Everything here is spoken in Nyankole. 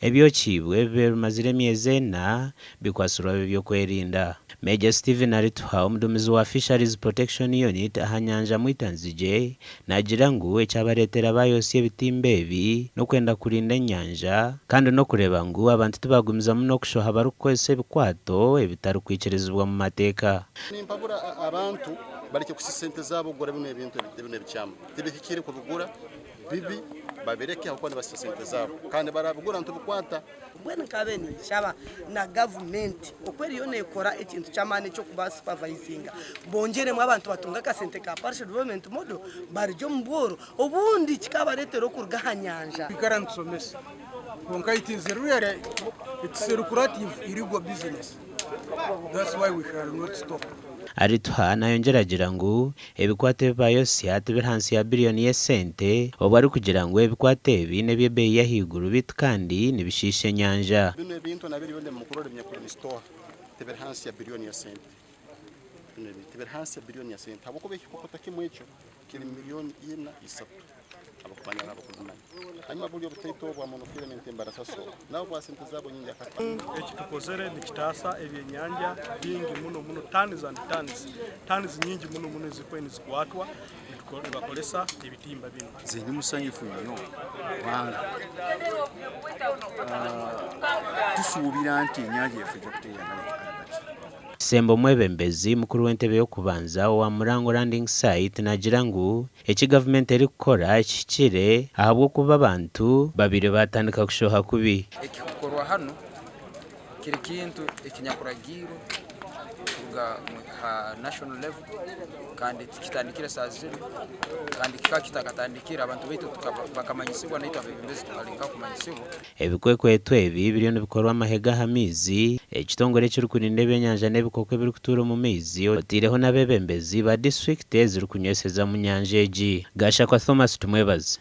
Ebyokiibwe bibaire bimazire emyezi ena bikwatsirwe ab'ebyokwerinda. Major Stephen Arituha, omuduumizi wa Fisheries Protection Unit aha nyanja Mwitanzigye naagira ngu ekyabareetera baayosya ebitimba ebi n'okwenda kurinda enyanja kandi n'okureeba ngu abantu tibagumizamu n'okushoha barikukozesa ebikwato ebitarikwikirizibwa mu mateeka. Nimpabura abantu barekye kusisa sente zaabo kugura binu ebintu binu ebikyamu. Tibihikire kubigura, bibi, babireke ahabw'okuba nibasisa sente zaabo. Kandi barabigura nitubikwata. Mbwenu nkabaire ninshaba na gavumenti oku eriyo nekora ekintu ky'amaani eky'okuba supavayizinga bongyeremu abantu batunge akasente ka parish development model barugye omu bworo obundi kikabareetera okuruga aha nyanja. Twikara nitusomesa kwonka it is really it's a lucrative illegal business that's why we shall not stop. Arituha nayongyera agira ngu ebikwato ebi bayosya tibiri hansi ya biriyoni y'esente obwo arikugira ngu ebikwato ebi n'eby'ebeeyi y'ahaiguru beitu kandi nibishiisha enyanja. Binu ebintu nabiri byona ebimukurora ebinyakuri mu store tibiri hansi ya biriyoni ya sente. Binu ebintu tibiri hansi ya biriyoni ya sente habwokuba ekikokota kimwe ekyo kiri miriyoni ina isatu. Abakumanya n'abakubimanya. Hanyuma buli obutaito obwa monofilament embarasaso nabo bwa sente zabo nyingi akatwa. Eki tukozere nikitaasa ebyenyanja bingi muno muno tons and tons, tons nyingi muno muno ezirikuba nizikwatwa nibakoresa ebitimba binu. Nze ndi musanyufu nnyo kubanga tusuubira nti ennyanja yaffe ejja kutereera nga Lake Albert. Kisembo omwebembezi mukuru w'entebe y'okubanza owa Murango Landing Site naagira ngu eki gavumenti erikukora kihikire ahabw'okuba abantu babaire baatandika kushoha kubi. Ekikukorwa hanu kiri kintu ekinyakuragiirwe kuruga ha national level kandi tikitandikire saaha zinu kandi kikaba kitakatandikire abantu baitu bakamanyisibwa naitwe abebembezi tukalengaho kumanyisibwa. Ebikwekweto ebi biriyo nibikorwa amahe g'aha maizi, ekitongore ekirikurinda ebyenyanja n'ebikooko ebirikutuura omu maizi oteireho n'abeebembezi ba disiturikiti ezirikunyweseza omu nyanja egi. Gashakwa Thomas Tumwebaze.